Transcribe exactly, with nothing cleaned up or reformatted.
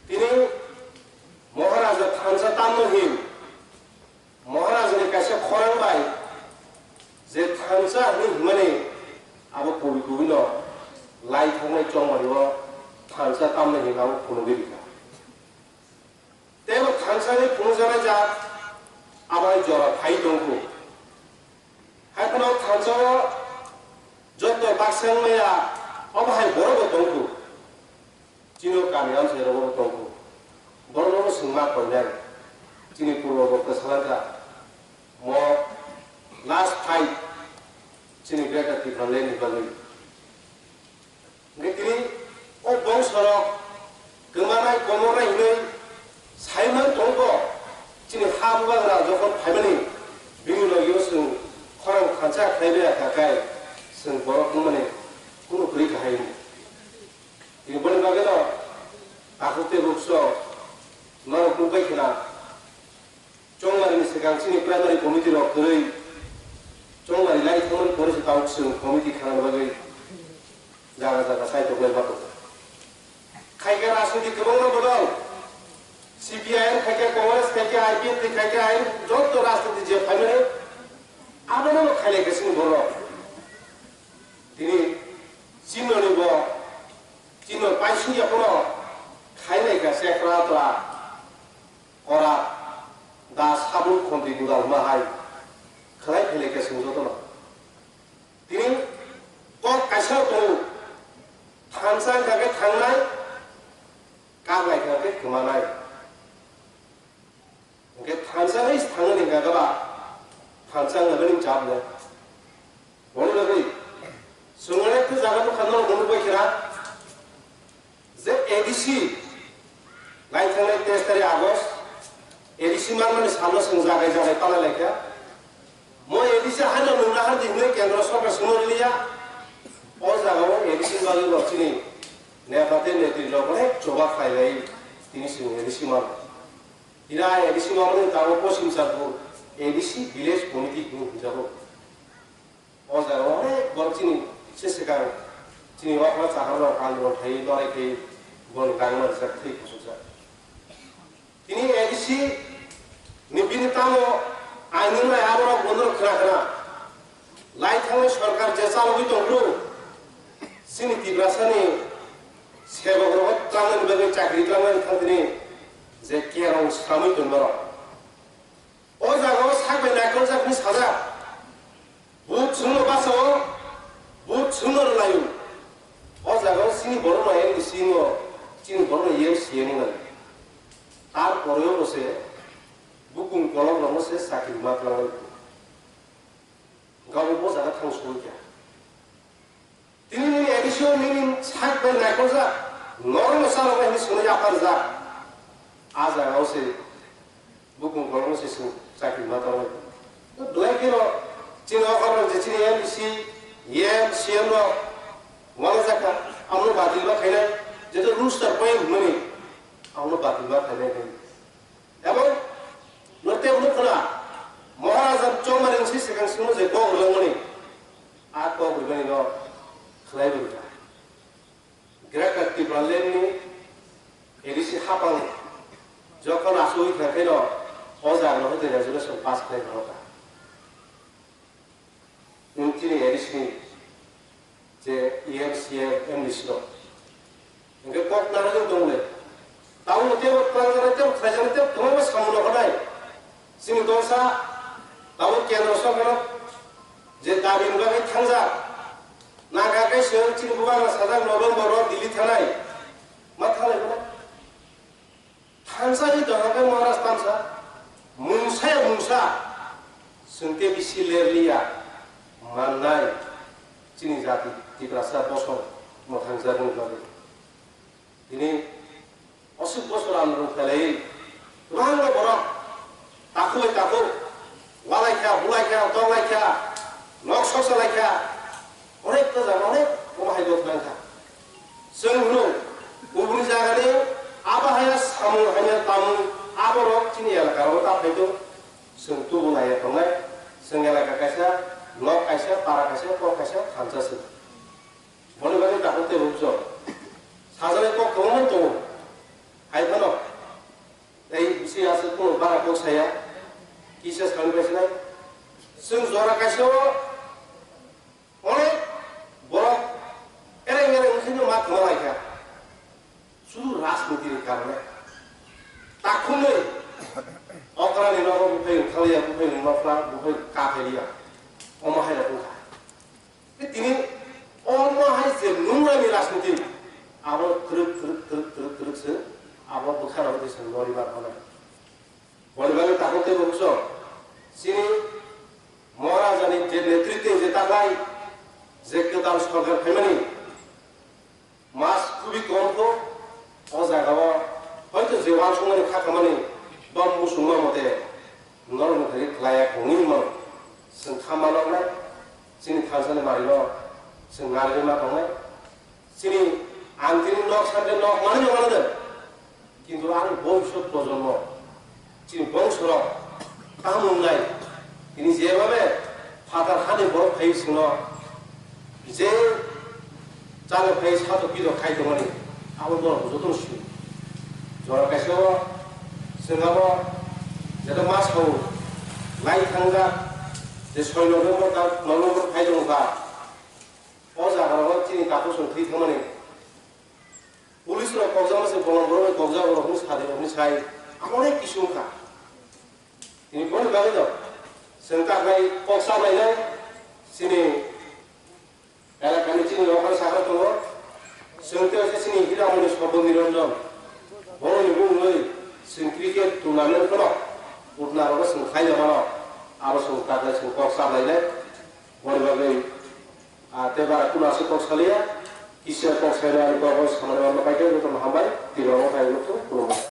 Tini Maharaja thansa tamno hin, Maharajani kaisa khorang bai je thansa hwnwi hwnmani abo kubui kubui no lai thangmani chongmani o thansa tamno hin abo phunugwi rikha. Tei bo thansa hwnwi phunukjaknai jaat abo hai jora phai tongkhu. Hai phano thansa o joto baksa wngmaya abo hai borok bo tongkhu. Chini o kami amchai rogo bo tongkhu. Borok no bo chwng ma koinai. Chini purbo bo kwsa langkha. Mo last fight chini Greater Tipraland ni bagwi. Hwnkhe tini o bongsorok kwmanai komornai hinwi saiman tongkho. Chini ha bubagra jokhon phaimani bini logi o chwng khorang thansa khlai baya kha kai chwng borok wngmani kunu kwrwi kahai. Tini boni bagwi no takhuk tei buksok norok nukbai khna chongmari ni swkang chini primary committee rok kwrwi chongmari lai thangmani pore se tabuk chwng committee khana bagwi jaga jaga sai tonglai ma tongo. Khaikhe rajniti kwbangma bodol, C P I M khaikhe, Congress khaikhe, I P F T khaikhe, ain joto rajniti je phaimani abono khailai khe chini borok. Tini chini bo chini paisingya phano khailai kha se kra tra kora da sabul khonti gudal ma hai khlai phele khe sung joto no. Tini kok kaisa tongo, thansa wngkha khe thangnai, kak lai kha khe kwmanai. Hwnkhe thansa hai thangni hwnkha khe ba thansa wngkha khe nini chap le. Boni bagwi chwng onek khe jaga nukha norok bo nukbai khe na. Je A D C lai thangnai teis tarik August, A D C manmani salo chwng jagai jagai pala laikha. Mo A D C haino nung nahar di hinwi kendro sorkar swngno riliya. O jagao A D C ni bagwi bo chini neta tei netri rok onek choba khlai lai tini chwng A D C mano. Tini A D C mano ni tabuk Poschim Chandpur A D C village committee hinwi hwnjago. O jaga o onek borok chini se swkang chini okra chakra rok andolon khai dorai khai bon gangma rijak thwi khosokjak. Tini A D C ni bini tamo aini nai aborok bono khna khna lai thangwi sorkar je chalogwi tongphuru chini Tiprasa ni sebok rok tangmani bagwi chakri tangmani thangtini je kerong swkamwi tongmarok. O jaga o sak bai naikol jak hwnwi sajak. Vote chwngno basa o, vote chwngno rwlaio. O jaga o chini borok no M D C no, chini borok no M C M no. Tar pore o se bukung kolok rok no se chakri ma twlang lai. Gabo bo jaga thang soi kha. Tini nini A D C o nini sak bai naikol jak, norok no chalok bai hwnwi swngwi yapar jak. A jaga o se bukung kolok no se chwng chakri ma tong lai. Belai kheno chini o khorang je chini M D C, M C M rok wala jak kha, amo batil ma khainai, jeto rooster point hwnmani, amo batil ma khainai khe. Abo no tei hwnwi khna, Maharaja Chongmari wngsi swkang swngno je kok rwlangmani, a kok rwmani no khlai bo rwkha. Greater Tipraland ni A D C hapang jokhon asugwi thang khe no o jaga no hoite resolution pass khlai rwkha. Nwng chini A D C ni je M C M, M D C rok. Hwnkhe kok narwgwi tong le. Tabukno teibo twlangjaknai, teibo khlaijaknai, teibo kwbangma samung rok khanai. Chini tongsa tabuk kendro sorkar je dabi ni bagwi thangjak. Naga kaisa chini bubagra sajak November o Delhi thanai. Ma thanglai mano. Thansa ni doha khe Maharaj tamsa, mungsa ya mungsa, chwng tei bisi ler liya mannai chini jati Tiprasa bosong mwthangjakmani bagwi. Tini osuk bosor andolon khlaiwi kwbangma borok takhuk bai takhuk, walaikha, bulaikha, tonglaikha, nok soksa laikha, onek kwcham, onek omo hai dot mangkha. Chwng hwno, kubuni jagani abo haya samung hanya tamung aborok chini elaka rogo ta phai tong. Chwng tubu naiya tongnai, chwng elaka kaisa, nok kaisa, para kaisa, kok kaisa, thansa se. Boni bagwi takhuk tei rukjak. Sajani kok kwbangma tongo. Hai phano, tei bisi aswk kuno bara kok saya, kisa sani bai sinai. Chwng jora kaisa o onek borok ereng ereng wngkhe no ma thwma lai kha. Sudu rajniti ni karone. Takhumwi okrani nogo buphai wngkhaliya, buphai nokla, buphai kapheliya. Omo hai rok wngkha. Tei tini omo hai je nungnani rajniti, abo twrwk, twrwk, twrwk, twrwk, twrwk se abo bwkha rok tei se nori ma phano. Boni bagwi takhuk tei bukhuk chini Maharajani je netritwe je taklai, je kwtal sorkar phaimani, mas khubui kom kho, o jagao hoito je uansukmani kha khamani ba muchungma mote norokni thani khlaiya kongwi mano. Chwng kha manoknai, chini thansani marino chwng narwgwi ma tongnai. Chini ang tini nok sakhe nok manwi manwi de. Kintu ang bhobishyot projonmo, chini bongsorok tamo wngnai, tini jeba be phatar hani borok phai singno je chalo phai sato pido khai tongmani, abo borok jotono sini. Jora kaisa o chwng abo jeta ma sao lai thangjak je soi November ta November phai tongkha. O jaga o chini takhuk song thwi thangmani. Police rok kokjak masa bolong borok kokjak rok ni sadi rok ni sai. Amo onek kisu wngkha. Tini boni bagwi no. Chwng tak nai kok sa nai nai. Chini elakani chini rok sakha tongo. Chwng tei se chini Hiramoni Sobo Niranjan. Boroni bumungwi chwng cricket tournament kono. Utna rok chwng khai jabano. Abo chwng tak nai chwng kok sa nai nai. Boni bagwi, ah, tei bara kunu aswk kok saliya, kisa kok sainai ani kok o samani ma paikhe jotono hambai, tini omo khairokno khulumkha.